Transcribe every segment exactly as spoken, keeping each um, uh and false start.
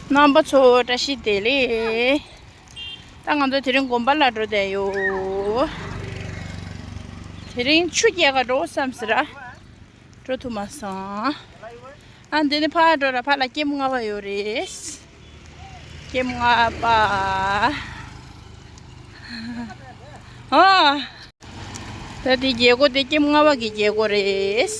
རྣམ་པ་ཚོ་བཀྲ་ཤིས་བདེ་ལེགས། ད་ང་ཚོ་དེ་རིང་དགོན་པ་ལ་འགྲོ་བསྡད་ཡོད། དེ་རིང་ཆུ་རྐྱལ་ག་འགྲོ་བསམ་ཟེར་ར། འགྲོ་ཐུབ་མ་སོང་། ཨ་འདི་ནི་ཕར་འགྲོ་ར་ཕར་ལ་ཀེམ་ལྔ་པ་ཡོད་རེད། ཀེམ་ལྔ་པ། ཨ། ད་དེ་རྒྱལ་སྒོ་དེ་ཀེམ་ལྔ་པ་གི་རྒྱལ་སྒོ་རེད།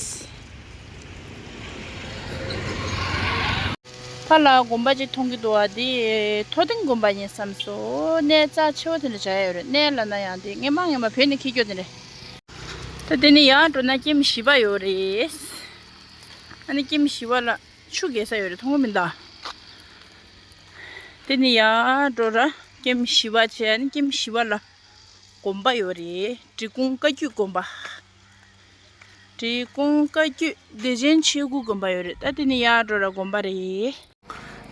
ཕར་ལ་དགོན་པ་ཅིག་མཐོང་གི་འདུག་ཨ། དེ་མཐོ་ལྡིང་དགོན་པ་ཡིན་བསམ་སོང་། གནས་རྩ་ཆེ་བོ་དེ་འདྲ་བྱ་ཡ་ཡོད་རེད། གནས་ལབ་ན་ཡང་དེ་སྔས་མ་སྔས་མ་བོད་ནས་འཁྱེར་རྒྱུ་དེ་རེད། ད་དེ་ནས་ཡར་འགྲོ་ན་ཀེམ་བཞི་པ་ཡོད་རེད། ཨ་ནི་ཀེམ་བཞི་པ་ལ་ཆུ་རྐྱལ་ས་ཡོད་རེད། མཐོང་གི་མིན་ད། དེ་ནས་ཡར་འགྲོ་ར་ཀེམ་བཞི་པ་བྱས། ཨ་ནི་ཀེམ་བཞི་པ་ལ་དགོན་པ་ཡོད་རེད། འབྲི་གུང་བཀའ་བརྒྱུད་དགོན་པ། འབྲི་གུང་བཀའ་བརྒྱུད་བདེ་ཆེན་ཆོས་སྐུ་དགོན་པ་ཡོད་རེད། ད་དེ་ནས་ཡར་འགྲོ་ར་དགོན་པ་རེད།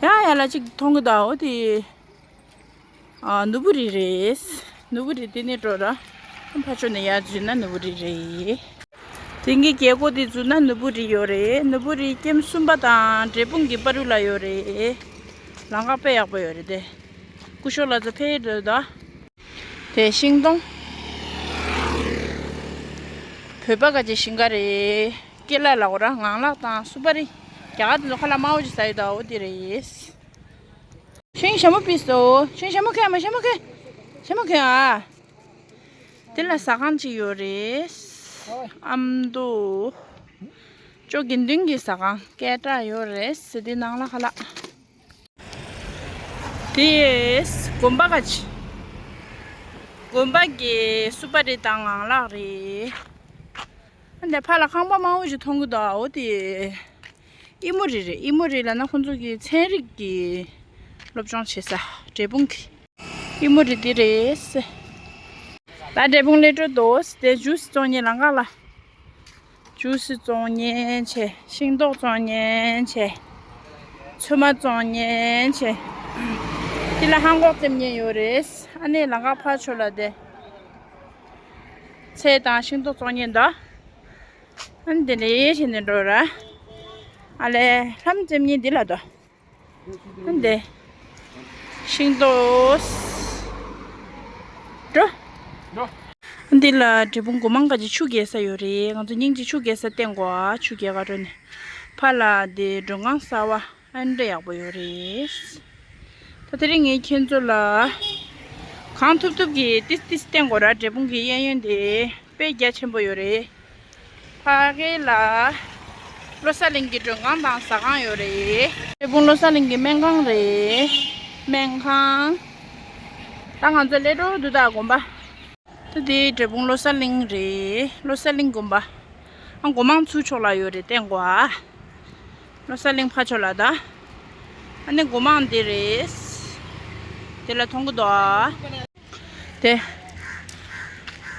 ཡ་ཡ་ལ་ཅིག་མཐོང་གི་འདུག་ཨ། འོ་དེ། ཨ། ནོར་བུ་རི་རེད། ནོར་བུ་རི་དེ་ནས་འགྲོ་ར། ཕར་ཕྱོགས་ནས་ཡར་འཛུལ་ན་ནོར་བུ་རི་རེད། དེང་གི་རྒྱལ་སྒོ་དེ་འཛུལ་ན་ནོར་བུ་རི་ཡོད་རེད། ནོར་བུ་རི་ཀེམ་གསུམ་པ་དང་འབྲས་སྤུངས་ཀྱི་བར་རུ་ལ་ཡོད་རེད། ལམ་ཁ་དཔེ་ཡག་པོ་ཡོད་རེད་དེ། སྐུ་ཞབས་ལགས་ཚོ་ཕེབས་འགྲོ་ད། དེ་ཤིང་སྡོང་། བོད་པ་ག་ཅེ་ཤིང་ག་རེད། ཀེ་ལ་ལ་གོ་ར་ངང་ལག་དང་སུ་པ་རི། རྒྱ་གར་དེ་ཚོ་ཁ་ལག་དམར་པོ་ཅིག་ཟ་ཡོད་ད། འོ་དེ་རེད། ཤིང་ཞྭ་མོ་པིས་སོ། ཤིང་ཞྭ་མོ་ཁེ་ཨ་མ་ཞྭ་མོ་ཁེ། ཞྭ་མོ་ཁེ་ཨ། དེ་ལ་ཟ་ཁང་ཅིག་ཡོད་རེད། ཨ་མདོ། ཅོ་དགེ་འདུན་གྱི་ཟ་ཁང་སྐད་གྲགས་ཡོད་རེད། དེ་ནང་ལ་ཁ་ལག་དེ་དགོན་པ་ག་ཅི། དགོན་པ་གི་སུ་པ་རི་དང་ངང་ལག་རེད། འདི་ཕར་ལ་ཁང་པ་དམར་པོ་ཞིག་མཐོང་གི་འདུག་འོ་དེ། ཨི་མོ་རི་རེད། ཨི་མོ་རི་ལབ་ན་ཁོང་ཚོ་གི་ཚན་རིག་གི་སློབ་སྦྱོང་བྱེད་ས་འབྲས་སྤུངས་གི། ཨི་མོ་རི་འདི་རེད། ད་འབྲས་སྤུངས་སླེབས་འགྲོ་འདུག་དེ་ཇུས་བཙོང་མཁན་ལམ་ཁ་ལ། ཇུས་བཙོང་མཁན་བྱས། ཤིང་ཏོག་བཙོང་མཁན་བྱས། ཚོད་མ་བཙོང་མཁན་བྱས། འདི་ལ་ལྷམ་གོག་བཙེམ་མཁན་ཡོད་རེད། ཨ་ནི་ལམ་ཁ་ཕར་ཕྱོགས་ལ་དེ། ཚལ་དང་ཤིང་ཏོག་བཙོང་མཁན་འདུག་ཨ་ནི་དེ་ལས་བྱས་ནས་འགྲོ་ར། ཨ་ལས་ལྷམ་བཙེམ་མཁན་འདི་ལ་འདུག་ཨ་ནི་དེ། ཤིང་ཏོག་འགྲོ། འགྲོ། འདི་ལ་འབྲས་སྤུངས་སྒོ་མང་ག་ཅིག་ཆུ་རྐྱལ་ས་ཡོད་རེད། ང་ཚོ་སྙིང་རྗེ་ཆུ་རྐྱལ་ས་བསྟན་དགོས་ཨ། ཆུ་རྐྱལ་ག་འགྲོ་ནས། ཕར་ལ་དེ་མགྲོན་ཁང་གསར་པ་ཨ་འདྲ་ཡག་པོ་ཡོད་རེད། ད་དེ་རིང་ངས་ཁྱེད་ཚོ་ལ་གང་ཐུབ་ཐུབ་ཀྱིས་ཏིས་ཏིས་བསྟན་དགོས་ར། འབྲས་སྤུངས་ཀྱི་གཡས་གཡོན་དེ་དཔེ་རྒྱ་ཆེན་པོ་ཡོད་རེད། ཕ་གི་ལ་བློ་གསལ་གླིང་གི་མགྲོན་ཁང་དང་ཟ་ཁང་ཡོད་རེད། འབྲས་སྤུངས་བློ་གསལ་གླིང་གི་སྨན་ཁང་རེད། སྨན་ཁང་། ད་ང་ཚོ་སླེབས་འགྲོ་འདུག་ད་དགོན་པ། ད་དེ་འབྲས་སྤུངས་བློ་གསལ་གླིང་རེད། བློ་གསལ་གླིང་དགོན་པ། ཨ་སྒོ་མང་ཚུར་ཕྱོགས་ལ་ཡོད་རེད། བསྟན་དགོས་ཨ། བློ་གསལ་གླིང་ཕར་ཕྱོགས་ལ་ད། ཨ་ནི་སྒོ་མང་འདི་རེད། དེ་ལ་མཐོང་གི་འདུག་ཨ། དེ།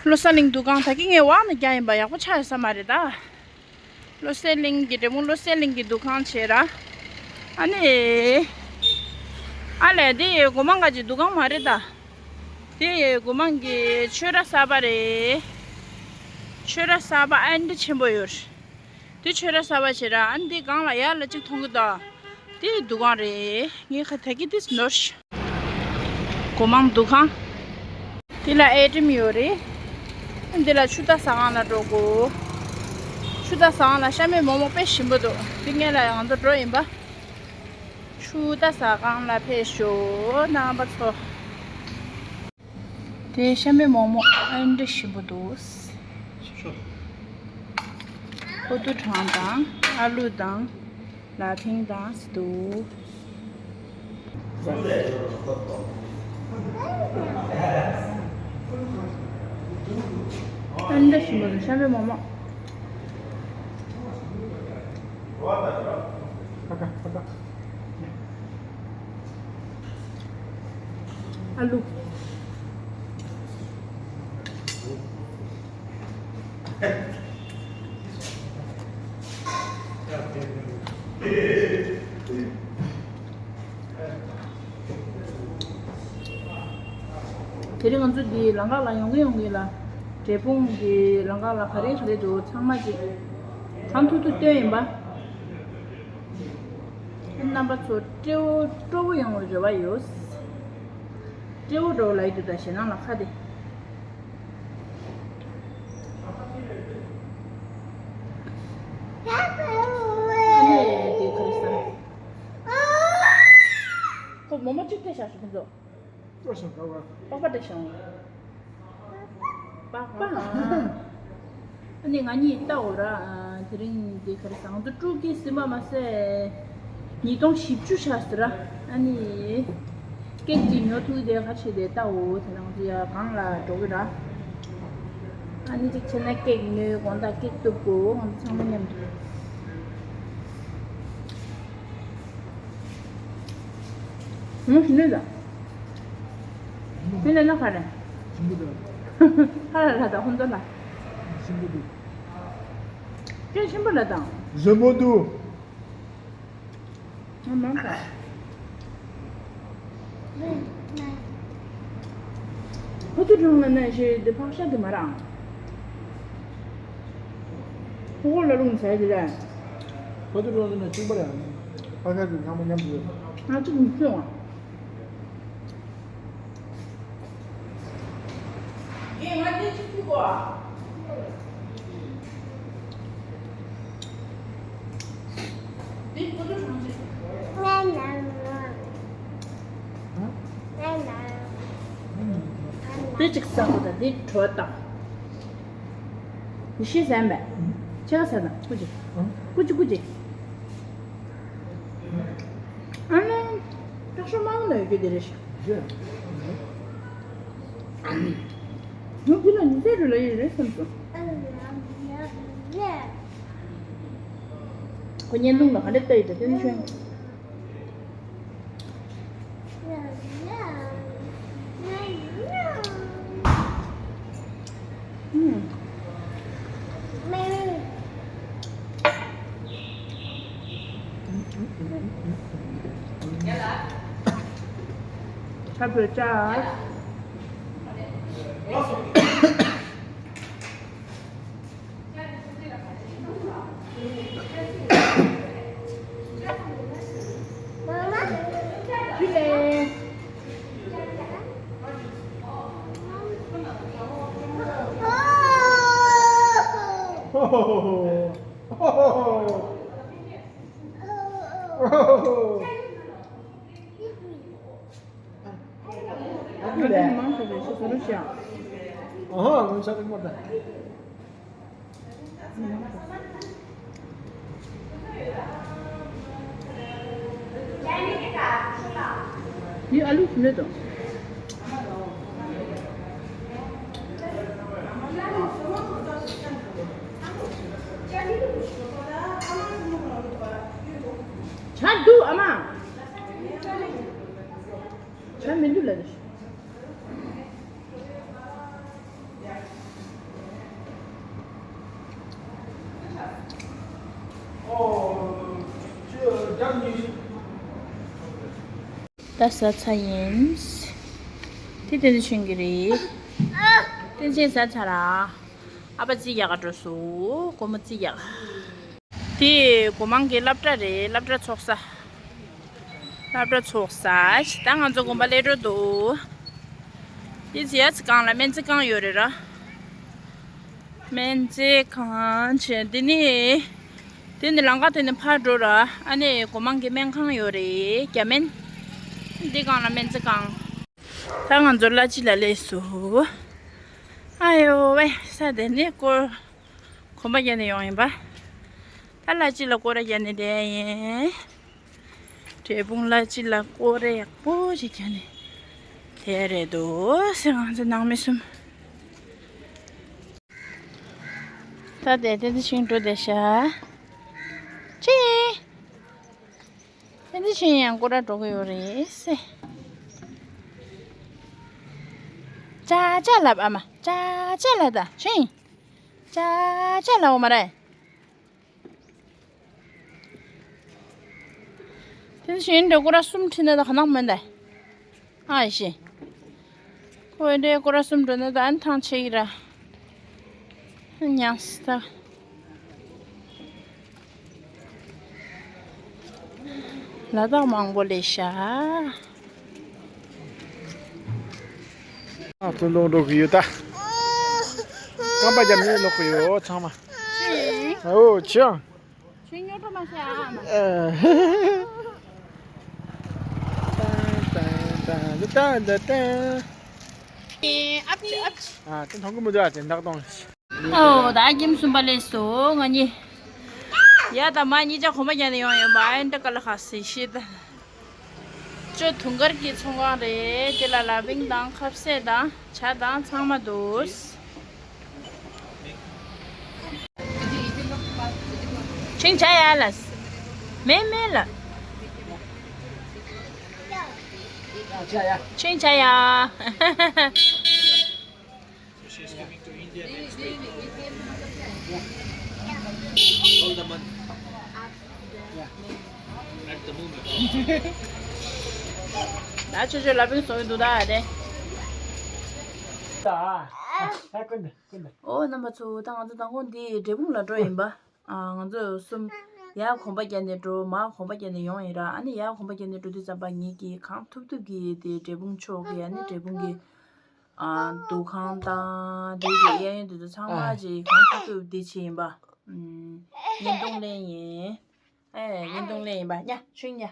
བློ་གསལ་གླིང་འདུ་ཁང་ད་གིན་ངས་འོག་ནས་བརྒྱབ་ཡིན་པ་ཡག་པོ་ཆགས་ཡོད་ས་མ་རེད་ད། བློ་གསལ་གླིང་གི་འབྲས་སྤུངས་བློ་གསལ་གླིང་གི་འདུ་ཁང་བྱས་ར། ཨ་ནི། ཨ་ལས་དེ་སྒོ་མང་ག་ཅིག་འདུ་ཁང་མ་རེད་ད། དེ་སྒོ་མང་གི་ཆོས་ར་གསར་པ་རེད། ཆོས་ར་གསར་པ་ཨ་འདྲ་ཆེན་པོ་ཡོད་རེད། དེ་ཆོས་ར་གསར་པ་བྱས་ར། ཨ་ནི་དེ་སྒང་ལ་ཡར་ལ་གཅིག་མཐོང་གི་འདུག་དེ་འདུ་ཁང་རེད། ངས་ཁ་ཐད་ཀྱི་དེ་ནོར་ཤི། སྒོ་མང་འདུ་ཁང་། དེ་ལ་ཨེ་ཊི་ཨེམ་ཡོད་རེད། ཨ་ནི་དེ་ལ་ཆུ་རྟ་ཟ་ཁང་ལ་འགྲོ་དགོས། ཆུ་རྟ་ཟ་ཁང་ལ་ཤ་མེད་མོག་མོག་དཔེ་ཞིམ་པོ་འདུག་དེ་སྔོན་ལ་ང་ཚོ་འགྲོ་ཡིན་པ། ཆུ་རྟ་ཟ་ཁང་ལ་ཕེབས་ཤོག་རྣམ་པ་ཚོ། དེ་ཤ་མེད་མོག་མོག་ཨ་འདྲ་ཞིམ་པོ་འདུག་ཨུ་ཏུ་གྲང་དང་ཨ་ལུ་དང་ལ་ཕིང་དང་འདུག་ཨ་འདྲ་ཞིམ་པོ་འདུག་ཤ་མེད་མོག་མོག་ཨ་ལུ། དེ་རིང་ང་ཚོ་འདི་ལམ་ཁ་ལ་ཡོང་གི་ཡོང་གི་ལ། འབྲས་སྤུངས་ཀྱི་ལམ་ཁ་ལ་ག་རེ་ག་རེ་འདུག་ཚང་མ་ཅིག་གང་ཐུབ་ཐུབ་སྟོན་ཡིན་པ། རྣམ་པ་ཚོ་སྤྲེའུ་སྤྲོ་པོ་ཡོང་བའི་རེ་བ་ཡོད། སྤྲེའུ་འགྲོ་ལ་ཡི་དུ་ད་ཞེ་ནང་ལ་ཁ་དེ། ཨ་ནི་དེ་ག་རེ་ཟ། ཁོ་མོ་མོ་གཅིག་སྤྲད་བཞག་ཤོག་ཁོ་ཚོ། ལྟོས་ཤིག་ག་བ། པགས་པ་སྤྲད་བཞག་པགས་པ། ཨ་ནི་ང་གཉིས་ལྟ་འོ་ར། དེ་རིང་འདི་ག་རེ་ཟ། ང་ཚོ་སྤྲོ་སྐྱིད་ཟིན་པ་མ་ཟད། ཉིས་སྟོང་བཞི་བཅུ་ཆགས་ཟེར་ར། ཨ་ནི་ཀེག་ཅིག་ཉོ་ཐུབ་དེ་ག་བྱེད་དེ་ལྟ་འོ། དེ་རང་ཚོ་ཡ་གང་ལ་འགྲོ་གི་ར། ཨ་ནི་ཅིག་བྱས་ན་ཀེག་ཉོས། དགོང་དག་ཀེག་གཏུབ་དགོས། ང་ཚོ་ཚང་མ་མཉམ་དུ། ངོ་ཤེས་ནས་ད། དེ་ལས་ན་ག་རེ། ཆེན་པོ་འདུག་ཧ་ལ་ལ་ད་ཧོན་ཙ་ལ། ཆེན་པོ་འདུག་སྐད་ཆེན་པོ་ལ་དང་། བཟང་པོ་འདུག་ང་མང་ག་ཕོ་ཐུ་གྲོང་ལ་ན་ཞེས་འདི་ཕག་ཤ་འདི་མ་རང་། ཕོ་ཁོ་ལ་རུང་ཚད་འདི་རེད། ཁོ་ཚོ་འགྲོ་ཟིན་ན་གཅིག་པ་རེད། ཁ་ཁ་གི་ཚང་མ་མཉམ་དུ་ཡོད། ང་གཅིག་མི་ཚོད་ཨང་། ངས་ང་འདི་གཅིག་ཚུད་གོ་འདི་ཁོ་ཚོ་གྲོང་ཁྱེར། ང་ན་ང་ན་ང་ན་འདི་གཅིག་ཟ་གོ་ད་འདི་བྲོ་བཏང་། མི་ཤེས་ཟན་པས། ཆེ་ག་ཟ་ན་ཀུ་ཅི། ཀུ་ཅི་ཀུ་ཅི། ཨ་ནི། སྐྲག་ཤོག་མང་ན་ཡོད་རྒྱུ་དེ་རེད་ཤག་ནུབ་དེ་ལ་ཉི་ཟེར་རུ་ལ་ཡོད་རེད་བསམ་སོང་། ཁོ་བརྙན་ཐུང་ལ་ག་འདྲ་ལྟ་ཡོད་ད་དེ་ནི་ཆོན། ཁ་བོད་ཅག་འདི་ཨ་ལུ་མེད་དོ། ཇ་འདུག་ཨ་མ། ཇ་མི་འདུག་ལབ་རེད། ད་ཟ་ཚར་ཡིན། དེ་དེ་ཚོ་ཆུང་གི་རེད། དེ་ཚོ་ཟ་ཚར་ར། ཨ་ཕ་རྩིས་རྒྱག་ག་འགྲོ་སོང་། སྒོར་མོ་རྩིས་རྒྱག་དེ་སྒོ་མང་གི་སློབ་གྲྭ་རེད། སློབ་གྲྭ་ཚོགས་ས། སློབ་གྲྭ་ཚོགས་ས། ད་ང་ཚོ་དགོན་པ་སླེབས་འགྲོ་འདུག་དེ་ཚོ་ཡ་ཚི་ཁང་ལ་སྨན་རྩིས་ཁང་ཡོད་རེད་ར། སྨན་རྩིས་ཁང་བྱས་འདི་ནི། དེ་ནི་ལམ་ཁ་དེ་ནི་ཕར་འགྲོ་ར། ཨ་ནི་སྒོ་མང་གི་སྨན་ཁང་ཡོད་རེད། རྒྱ་སྨན། འདི་སྒང་ལ་སྨན་རྩིས་ཁང་། ད་ང་ཚོ་གླ་སྤྱི་ལ་སླེབས་སོང་། ཨ་ཡོ་ཝེ་ས་དེ་ནི་སྐོར། གོམ་པ་བརྒྱབ་ནས་ཡོང་ཡིན་པ། ད་གླ་སྤྱི་ལ་སྐོར་ར་བརྒྱབ་ནས་བསྡད་ཡིན། འབྲས་སྤུངས་གླ་སྤྱི་ལ་སྐོར་ར་ཡག་པོ་ཞིག་བརྒྱབ་ནས་བསྡད་རེད་འདུག་ཟེར། ང་ཚོ་ནང་མི་གསུམ། ད་དེ་དེ་དེ་ཤིང་འགྲོ་བསྡད་ཤག་ཅི། དེ་དེ་ཤིང་ཡང་སྐོར་ར་འགྲོ་གི་ཡོད་རེད་ཟེར། ཅ་ཅ་ལབ་ཨ་མ། ཅ་ཅ་ལབ་ད་ཤིང་། ཅ་ཅ་ལབ་འོ་མ་རེད། དེ་བཞིན་འདྲ་སྐོར་ར་གསུམ་ཁྲིད་ན་ད་ག་ནང་མིན་ད། ཨ་ཤེ། ཁོའི་འདྲའི་སྐོར་ར་གསུམ་འགྲོ་ན་ད་ཨན་ཐང་ཆད་ཀྱི་ར། ཉངས་ད། ལ་དྭགས་མང་པོ་ལས་ཤ། ཨ་ཙུན་དུང་འགྲོ་གི་ཡོད་ད། རྐང་པ་རྒྱབ་ནས་ལོག་གི་ཡོད་ཚང་མ། ཨོ་ཆི་ཡང་། ཆུ་ཉོ་འགྲོ་མ་ཤ་ཨ་མ། ཨ། ཏན་ཏན་ཏན་ཏན་ཏན། ཨ་ཅི་ཨ་ཅི། ཨ་ཏན་ཐང་གི་མི་འདུག་ཨ་ཏན་ཐག་གཏོང་། ཨོ་ད་ཁྱིམ་གསུམ་པ་ལས་སོ་ང་གཉིས། ཡ་ད་མ་གཉིས་ཆ་གོམ་པ་རྒྱག་ནས་ཡོང་ཡོད་མ་ཨེ་འདྲ་ཀ་ལ་ཁ་སི་ཤི་ད། ཅོ་དུང་དཀར་གྱི་ཚོང་ཁང་རེད། དེ་ལ་ལ་བིང་དང་ཁ་ཟས་དང་ཇ་དང་ཚང་མ་འདུག་ཆིང་ཆ་ཡ་ལ། མེ་མེ་ལ། ཆིང་ཆ་ཡ། ད་ཆོས་ཆོས་ལ་བིང་སོང་གི་འདུག་ད་དེ། ཨོ་རྣམ་པ་ཚོ་ད་ང་ཚོ་མདང་དགོང་འདི་འབྲས་སྤུངས་ལ་འགྲོ་ཡིན་པ། ཨ་ང་ཚོ་གསུམ་ཡར་གོམ་པ་བརྒྱབ་ནས་འགྲོ་མར་གོམ་པ་བརྒྱབ་ནས་ཡོང་ཡིན་ར། ཨ་ནི་ཡར་གོམ་པ་བརྒྱབ་ནས་འགྲོ་དུས་ཙམ་པ་ངེད་ཀྱིས་གང་ཐུབ་ཐུབ་ཀྱིས་དེ་འབྲས་སྤུངས་ཕྱོགས་ཀྱི་ཨ་ནི་འབྲས་སྤུངས་ཀྱི་ཨ་འདུ་ཁང་དང་དེ་གི་གཡས་གཡོན་དེ་ཚོ་ཚང་མ་ཨ་ཅིག་གང་ཐུབ་ཐུབ་དེ་བྱས་ཡིན་པ། ཨུམ། བརྙན་ཐུང་ལེན་ཡིན། ཨེ་བརྙན་ཐུང་ལེན་ཡིན་པ་ཉ་ཆུང་ཉ།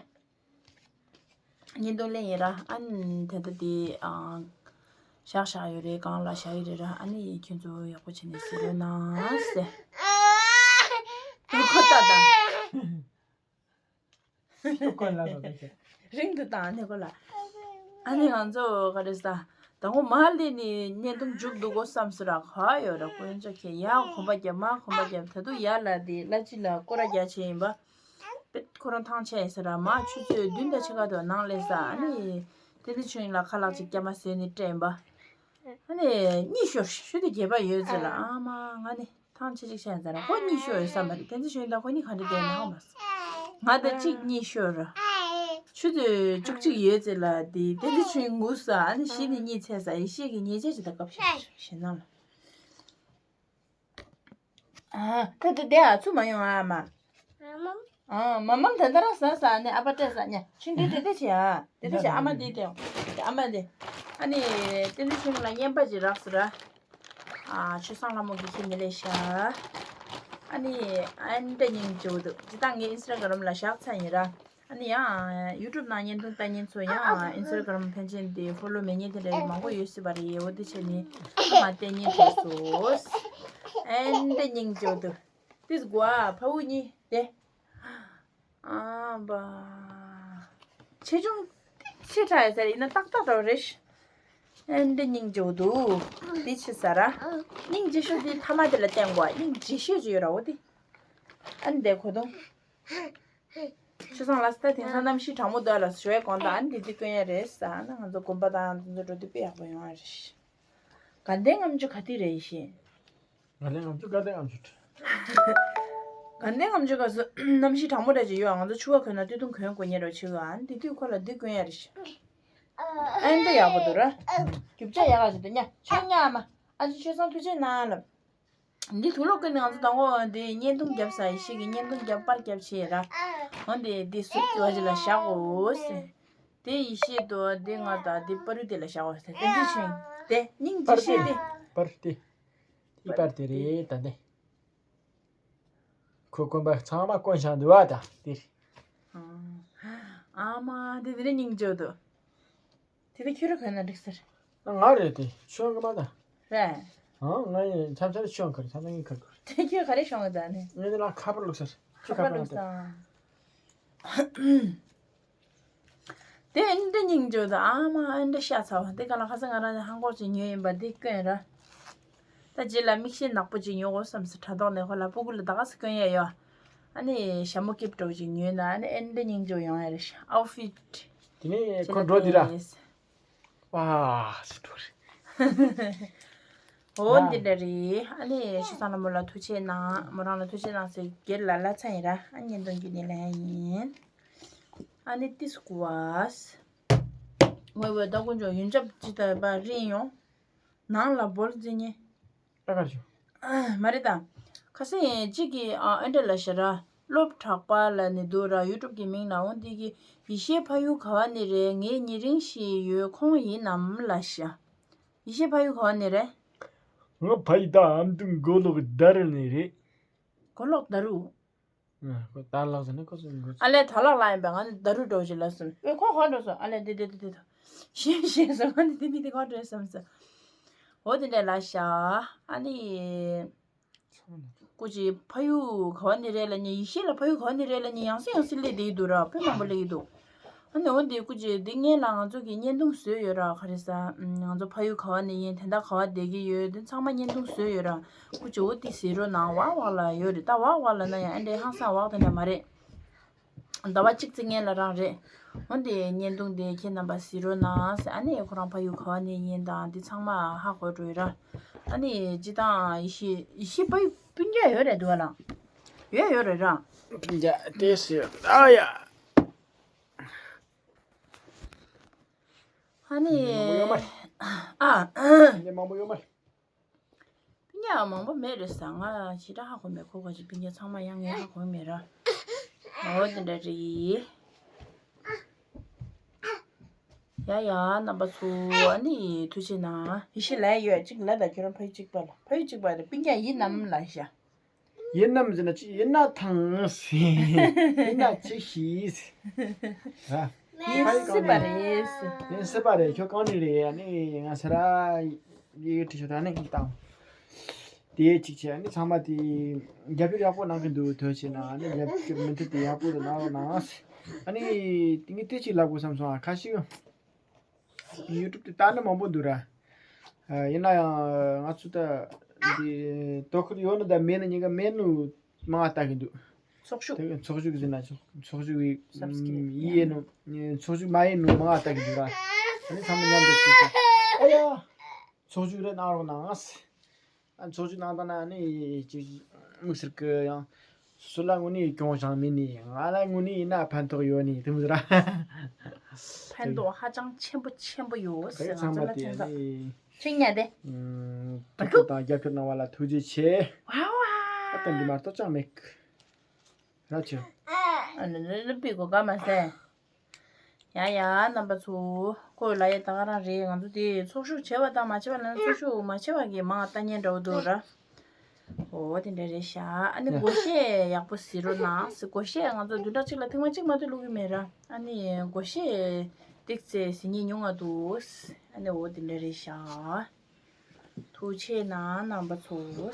བརྙན་ཐུང་ལེན་ཡིན་ར། ཨ་ནི་ད་ལྟ་དེ་ཨ་བཞག་བཞག་ཡོད་རེད། སྒང་ལ་བཞག་ཡི་རེད་ར། ཨ་ནི་ཁྱོད་ཚོ་ཡག་པོ་བྱས་ནས་གཟིགས་རོགས་གནང་ཟེར། ཁོ་ལྟ་དང་། ཁོ་ལ་རོགས་ཟེར། རིང་དུ་བཏང་ནས་ཁོ་ལ། ཨ་ནི་ང་ཚོ་ག་རེ་ཟ། ད་ཁོ་མ་ལི་ནི་བརྙན་ཐུང་མཇུག་བསྡུ་དགོས་བསམ་སོང་ར། ག་ཡོད་ར་དཀོན་མཆོག་མཁྱེན། ཡར་གོམ་པ་རྒྱབ་མར་གོམ་པ་རྒྱབ། ད་དུང་ཡར་ལ་དེ་གླ་སྤྱི་ལ་སྐོར་ར་རྒྱག་བྱས་ཡིན་པ། པེད་ཁོ་རང་ཐང་ཆད་ཟེར་ར། མ་ཆུ་ཚོད་བདུན་དང་ཕྱེད་ཀ་དུ་ནང་སླེབས་ས། ཨ་ནི་བསྟན་འཛིན་ཆོས་དབྱིངས་ལ་ཁ་ལག་ཅིག་སྐྱ་མ་ཟས་ནས་སྤྲད་ཡིན་པ། ཨ་ནི་གཉིད་ཤོར་ཤོར་དུས་སྒལ་པ་ཡོད་ཟེར་ལ། ཨ་མ་ང་ནི་ཐང་ཆད་ཅིག་ཤར་ཟེར་ལ། ཁོ་གཉིད་ཤོར་ཡོད་བསམ་པ་རེད། བསྟན་འཛིན་ཆོས་དབྱིངས་དང་ཁོ་གཉིས་ག་འདྲ་བསྡད་ན་ཧ་མ་སོང་། ང་དང་གཅིག་གཉིད་ཤོར་ར། ཆུ་ཚོད་བཅུ་གཅིག་ཡོད་ཟེར་ལ། དེ་བསྟན་འཛིན་ཆོས་དབྱིངས་ངུ་ས། ཨ་ནི་གཞི་ནས་གཉིད་ཚད་ས། ཡེ་ཤེས་ཀྱི་ཉེས་ཆད་ཅིག་དང་སྐབས་ཤིག་ཞེད་སྣང་ལ། ཨ། ད་དེ་དེ་ཨ་ཚུ་མ་ཡོང་ཨ་མ། ཨ་མ་མ་ད་ད་ར་ཟ་ཟ་ནི་ཨ་ཕ་སྤྲད་ཟ་ཉ་ཆུང་དུས་དེ་དེ་བྱེད་ཨ། དེ་དེ་བྱེད་ཨ་མ་དེ་དེ་ཨ་མ་དེ། ཨ་ནི་དེ་ནི་ཆུང་ལ་བརྙན་པ་ཅིག་རག་སོ་ར། ཨ་ཆོས་བཟང་ལྷ་མོ་གི་ཁྱི་མི་ལས་ཤ། ཨ་ནི་ཨ་འདྲ་སྙིང་རྗེ་པོ་འདུག་ཇི་ལྟར་ངའི་ཨིན་སི་ཊ་གྷ་རམ་ལ་བཞག་ཚར་ཡིན་ར། ཨ་ནི་ཡང་ཡུ་ཊུབ་ནང་བརྙན་ཐུང་ལྟ་མཁན་ཚོ་ཡང་ཨིན་སི་ཊ་གྷ་རམ་ཕན་ཆད་དེ་ཕོ་ལོ་མེད་མཁན་དེ་འདྲ་མང་པོ་ཡོད་སྲིད་པ་རེད། འོ་དེ་བྱས་ནས་ཨ་མ་ལྟས་ངན་ཐོག་སོ། ཨེ་འདྲ་སྙིང་རྗེ་པོ་འདུག་ཏིས་གོ་ཨ་ཕ་བུ་གཉིས་དེ། ཨ་བ། ཆེ་ཆུང་ཏིས་ཆེ་ཕྲ་ཡ་ཟེར་ཡིན་ན་ཏག་ཏག་འདྲ་བོ་རེད། ཨེ་འདྲ་སྙིང་རྗེ་པོ་འདུག་དེ་ཆི་ཟེར་ར། སྙིང་རྗེ་ཤོས་དེ་ཐ་མ་དེ་ལ་བསྟན་དགོས། སྙིང་རྗེ་ཤོས་ཅིག་ཡོད་ར་འོ་དེ། ཨ་ནི་དེ་གོ་དུང་། ཆུ་བཟང་ལགས་ད་དེང་སང་གནམ་གཤིས་གྲང་མོ་འདུག་ལ་ཞོའི་དགོང་དག་ཨ་ནི་དེ་དུས་སྐྱོན་ཡ་རེད་ཟ། ཨ་ནི་ང་ཚོ་དགོན་པ་དང་དེ་ཚོ་འགྲོ་དུས་དཔེ་ཡག་པོ་ཡོང་ཡ་རེད། དགའ་ལྡན་ལྔ་མཆོད་ག་དུས་རེད་ཤེས། དགའ་ལྡན་ལྔ་མཆོད་དགའ་ལྡན་ལྔ་མཆོད། དགའ་ལྡན་ལྔ་མཆོད་སྐབས་སུ་གནམ་གཤིས་གྲང་མོ་འདྲ་ཅིག་ཡོད། ང་ཚོ་ཕྱུ་པ་གོན་ན་སྟོད་ཐུང་གོན་དགོས་ཉེ་རོ་ཆེ་ག་ཨ་ནི་དེ་དུས་ཁོ་ལ་འདི་གོན་ཡ་རེད་ཤེས། ཨ་ནི་འདི་ཡག་པོ་འདུག་ར། རྒྱུ་ཆ་ཡག་ག་ཞིག་འདུག་ཉ་ཆོས་ཉ་ཨ་མ། ཨ་ཅེ་ཆོས་བཟང་ཐུགས་རྗེ་གནང་ལབ། འདི་དུག་ལོག་ཀུན་ནས་ང་ཚོ་དང་པོ་འདི་བརྙན་ཐུང་བརྒྱབ་ས་ཡེ་ཤེས་ཀྱི་བརྙན་ཐུང་བརྒྱབ་པར་བརྒྱབ་བྱས་ར། འོ་འདི་འདི་ཟུར་དུ་བ་ཅིག་ལ་བཞག་གོ་ཟེར། དེ་ཡེ་ཤེས་དུ་འདི་ང་དང་འདི་པ་རུ་དེ་ལ་བཞག་གོ་ཟེར། དེ་འདི་ཆུང་དེ་སྙིང་རྗེ་ཤེས་དེ། པར་དེ། དེ་པར་དེ་རེད་ད་འདི། ཁོ་དཀོན་པ་ཚང་མ་དཀོན་ཞིང་འདུལ་བ་དང་དེ་རེད། ཨ་མ་དེ་དེ་རེད་སྙིང་རྗེ་དུ། དེ་ད་ཁྱོད་ར་གོན་ན་འགྲིག་ཟེར། ང་རེད་དེ་ཆོས་གི་མ་ད། རེད། ཨང་ང་ཡི་འཆམ་འཆམ་ཆོས་གར་འཆམ་འཆམ་གར་གར། དེ་ཁྱོད་ག་རེ་ཤོང་གི་ད་ནི། ངས་དེ་ལ་ཁ་པར་བླུགས་ཟེར། ཁྱོད་ཁ་པར་བླུགས་ས། དེ་ཨེ་འདྲ་སྙིང་རྗེ་དང་ཨ་མ་ཨེ་འདྲ་ཤ་ཚ་བ་དེ་ག་ལ་ཁ་སང་ང་རང་ནས་ཧང་གོག་ཅིག་ཉོས་ཡིན་པ་འདི་སྐྱོན་ར། ད་རྗེས་ལ་མིག་ཤེལ་ནག་པོ་ཅིག་ཉོ་དགོས་བསམ་སོང་དྲ་ཐོག་ནས་ཁོ་ལ་སྤུ་གུ་ལ་ད་ག་སེ་སྐྱོན་ཡ་ཡོད། ཨ་ནི་ཞྭ་མོ་ཀེབ་འདྲ་བོ་ཅིག་ཉོས་ན་ཨ་ནི་ཨེ་འདྲ་སྙིང་རྗེ་ཡོང་ཡ་རེད་ཤག་ཨའུ་ཕིཊ། དེ་ནས་ཁོ་འགྲོ་དེ་ར། ཝ་སུ་འགྲོ་རེད། འོ་འདི་འདྲ་རེད། ཨ་ནི་ཆུ་ཚང་ལ་མོ་ལ་ཐུགས་ཆེ་གནང་། མོ་རང་ལ་ཐུགས་ཆེ་གནང་ཟེར་སྒེར་ལ་ལ་ཚ་ཡིན་ར། ཨ་བརྙན་ཐུང་བརྒྱུད་ནས་ལན་ཡིན། ཨ་ནི་ཏིས་ཀུ་ཝས། ཝེ་ཝེ་ད་དཀོན་མཆོག་ཡུན་ཆབ་ཅི་ལྟར་པ་རིན་ཡོང་། ནང་ལ་བོལ་འཛིན་ཉེ། ཨ་ཁར་ཞུ། མ་རེད་ད། ཁ་སང་ཡང་གཅིག་གིས་ཨ་ཨེ་འདྲ་ལ་ཤ་ར། སློབ་གྲགས་པ་ལ་ནི་འདུག་ར། ཡུ་ཊུབ་ཀྱི་མིང་ལ། འོ་འདི་གི་ཡེ་ཤེས་ཕ་ཡུལ་ག་བ་ནས་རེད། ངའི་ཉེ་རིང་ཞིག་ཡོད། ཁོང་ཡིན་ནམ་ལབ་ཤག་ཡེ་ཤེས་ཕ་ཡུལ་ག་བ་ནས་རེད། ང་ཕ་ཡུལ་ད་ཨ་མདོ་མགོ་ལོག་རྡ་རུ་ནས་རེད། མགོ་ལོག་རྡ་རུ། ཨ། ཁོ་རྡ་ལག་ཟེར་ན་ཁོ་ཚོ་མགོ། ཨ་ལས། རྡ་ལག་ལ་ཡིན་པས། ང་ནི་རྡ་རུ་འགྲོ་ཅིག་ལབ་སོང་། ཨོ། ཁོ་ག་པར་འགྲོ་སོང་། ཨ་ལས། འདི་འདི་འདི་འདི་འདི། ཤེས་ཤེས་སོང་། ང་ནི་འདི་མི་འདི་ག་པར་འགྲོ་སོང་ཟེར། འོ་དེ་འདྲ་ལབ་ཤག་ཨ་ནི། སྐུ་མཁྱེན་ཕ་ཡུལ་ག་བ་ནས་རེད་ལབ་ནས། ཡེ་ཤེས་ལ་ཕ་ཡུལ་ག་བ་ནས་རེད་ལབ་ནས་ཡང་སེ་ཡང་སེ་སླེབས་བསྡད་ཀྱི་འདུག་ར། དཔེ་མང་པོ་སླེབས་ཀྱི་འདུག་ཨ་ནི་འོ་འདི་སྐུ་མཁྱེན་འདི་སྔོན་ལ་ང་ཚོ་གིས་བརྙན་ཐུང་བཟོས་ཡོད་ར། ག་རེ་ཟེར། ང་ཚོ་ཕ་ཡུལ་ག་བ་ནས་ཡིན། དེ་འདྲ་ག་པར་བསྡད་ཀྱི་ཡོད། དེ་ཚང་མ་བརྙན་ཐུང་བཟོས་ཡོད་ར། སྐུ་མཁྱེན་འོ་འདི་གཟིགས་རོགས་གནང་། འོག་འོག་ལ་ཡོད་རེད། ད་འོག་འོག་ལ་ན་ཡང་ཨེ་འདྲའི་ཧང་སང་འོག་དེ་འདྲ་མ་རེད། ཟླ་བ་གཅིག་ཙམ་སྔོན་ལ་རང་རེད། འོ་འདི་བརྙན་ཐུང་དེ་ཁྱེད་རྣམ་པ་གཟིགས་རོགས་གནང་ཟེར། ཨ་ནི་ཁོ་རང་ཕ་ཡུལ་ག་བ་ནས་ཡིན་དང་འདི་ཚང་མ་ཧ་གོ་འགྲོ་ཡི་ར། ཨ་ནི་སྤྱིར་བཏང་ཡེ་ཤེས་ཡེ་ཤེས་ཕ་ཡུལ་སྤུན་ཀྱག་ཡོད་རེད་འདུག་བ་ལ། ཡོད་ཡོད་རེད་ར། སྤུན་ཀྱག་དེ་སུ་ཡོད། ཨ་ཡ། ཨ་ནི། མང་པོ་ཡོད་མ་རེད། ཨ། ཨ་ནི་མང་པོ་ཡོད་མ་རེད། སྤུན་ཀྱག་མང་པོ་མེད་རེད་ཟེར། ང་ཞེ་དྲག་ཧ་གོ་མེད། ཁོ་ག་ཅིག་སྤུན་ཀྱག་ཚང་མ་ཡང་ངས་ཧ་གོ་མེད་ར། འོ་དེ་འདྲ་རེད། ཡ་ཡ། རྣམ་པ་ཚོ་ཨ་ནི་ཐུགས་རྗེ་གནང་། ཡེ་ཤེས་ལབ་ཡོད་ཅིག་ལབ་དང་། ཁྱོད་རང་ཕ་ཡུལ་གཅིག་པ་ལ། ཕ་ཡུལ་གཅིག་པ་རེད། སྤུན་ཀྱག་ཡིན་ནམ་ལབ་ཤག་ཡིན་ནམ་ཟེར་ན་ཅི། ཡིན་ན་ཐང་། ཡིན་ན་ཅི་ཞིག་ཡིན་སྲིད་པ་རེད། ཡིན་སྲིད་པ་རེད། ཁྱོད་གང་ནས་རེད། ཨ་ནི་ང་ས་ར་ཡི་ཁྲི་ཆོ་ད་ནས་བཏང་། དེ་གཅིག་བྱས། ཨ་ནི་ཚང་མ་དེ་རྒྱབ་སྐྱོར་ཡག་པོ་གནང་གི་འདུག་ཐོས་ཆེ་ན། ཨ་ནི་རྒྱབ་སྐྱོར་མུ་མཐུད་དེ་ཡག་པོ་དེ་གནང་རོགས་གནང་། ཨ་ནི་དེ་ངས་དེ་གཅིག་ལབ་དགོས་བསམ་སོང་། ཨ། ཁ་ཤས་ཡུ་ཊུབ་དེ་ལྟ་ནི་མང་པོ་འདུག་ར། ཨ། ཡིན་ན་ཡང་ང་ཚོ་ད་འདི་དོ་ཁུར་ཡོད་ནི་དང་མེད་ནི་གཉིས་ཀ་མེད་ནི་མང་ང་ལྟ་གི་འདུག་ཚོགས་ཞུགས། དེ་ཚོགས་ཞུགས་ཟེར་ན་ཚོགས་ཚོགས་ཞུགས་ཡིན་ནོ། ཚོགས་ཞུགས་མ་ཡིན་ནོ་མང་ང་ལྟ་གི་འདུག་ར། ཨ་ནི་ཚང་མ་མཉམ་དུ་ཅིག་ཅིག་ཨ་ཡ། ཚོགས་ཞུགས་རེད་གནང་རོགས་གནང་། ཨ། ཚོགས་ཞུགས་གནང་སྟངས་ན་ནི་ཅིག་དམིགས་བསལ་གྱི་ཡང་སུ་ལ་དངོས་གནས་གྱོང་བཞག་མེད་ནི། ང་ལ་དངོས་གནས་ཡིན་ན་ཕན་ཐོགས་ཡོད་ནི་དེ་མོ་ཟེར། ཕན་ཐོགས་ཧ་ཅང་ཆེན་པོ་ཆེན་པོ་ཡོད་ཟེར། ང་ཚོ་ལ་ཕན་ཐོགས་ཆེ་ཉག་དེ། ཐུགས་ཁུར་དང་རྒྱབ་སྐྱོར་གནང་བ་ལ་ཐུགས་རྗེ་ཆེ། ཝ་ཝ། ཨ་ད་འདི་མ་གཏོགས་ཅང་མེད། ར་ཆེ། ཨ་ནི་ནི་ནི་པི་གོ་ག་མ་ཟེར། ཡ་ཡ། རྣམ་པ་ཚོ་ཁོས་ལབ་ཡས་ད་ག་རང་རེད། ང་ཚོ་དེ་ཚོགས་ཞུགས་བྱས་པ་དང་མ་བྱས་པ་ལབ་ན། ཚོགས་ཞུགས་མ་བྱས་པ་གི་མང་ལྟ་ཉན་འདྲ་བོ་འདུག་ར། འོ་དེ་འདྲ་རེད་ཤག་ཨ་ནི་སྒོར་གཞས་ཡག་པོ་གཟིགས་རོགས་གནང་ཟེར། སྒོར་གཞས་ང་ཚོ་བདུན་ཕྲག་གཅིག་ལ་ཐེངས་མ་གཅིག་མ་གཏོགས་བླུག་གི་མེད་ར། ཨ་ནི་སྒོར་གཞས་ཏིག་ཙེ་གཟིགས་མཁན་ཉུང་ང་འདུག་ཨ་ནི་འོ་དེ་འདྲ་རེད་ཤག་ཐུགས་རྗེ་གནང་རྣམ་པ་ཚོ།